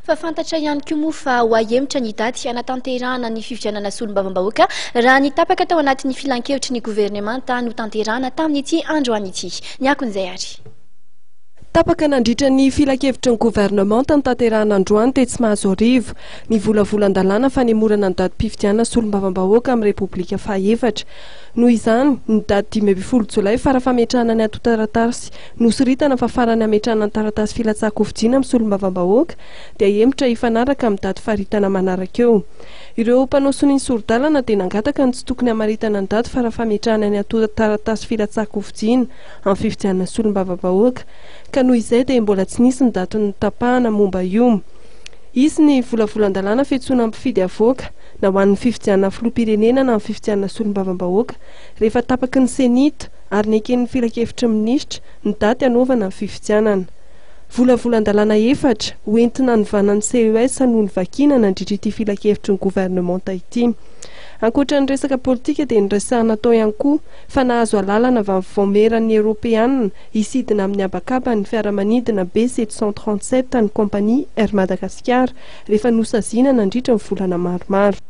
Fa fantatra ihany koa moa fa ho ahemotra ny daty hanatanterahana ny fifidianana solombavambahoaka raha ny tapaka tao anatin'ny filankevitry ny governemanta notanterahana tamin'ity androany ity. Ny akon'izay ary. Tapaka nandritra ny filankevitry ny governemanta notanterahana androany tetsy Mahazoarivo ny volavolan-dalàna fanemorana ny datim-pifidianana solombavambahoaka amin'ny Repoblika fahaefatra. Noho izany, ny daty 15 jolay fara-fametrahana ny antontan-taratasy Nosoritana fa farany hametrahana ny taratasy filatsahan-kofidiana amin'ny solombavambahoaka dia hemotra hifanaraka amin'ny daty faritana manaraka eo. Ireo mpanao sonia ny sori-dalana dia nangataka ny tsy tokony hamaritana ny daty fara-fametrahana ny antontan-taratasy filatsahan-kofidiana amin'ny fifidianana solombavambahoaka ka noho izay dia mbola tsy nisy ny daty notapahana momba io. Hisy ny volavolan-dalàna fiantsoana mpifidy havoaka na ho an'ny fifidianana filoham-pirenena na ny fifidianana solombavambahoaka rehefa tapaky ny Cenit ary neken'ny Filankevitry ny Minisitra ny daty hanaovana ny fifidianana. Volavolan-dalàna efatra ho entina hanovana ny CES no novakiana nandritra ity Filankevitry ny Governemanta ity. Ankoatra ny resaka politika dia noresahana tao ihany koa fa nahazo alalana avy amin'ny Vaomieran'ny Eoropeanina hisidina amin'ny habakabany ny fiaramanidina B 737 an'ny kaompania Air Madagascar rehefa nosaziana nandritra ny volana maromaro.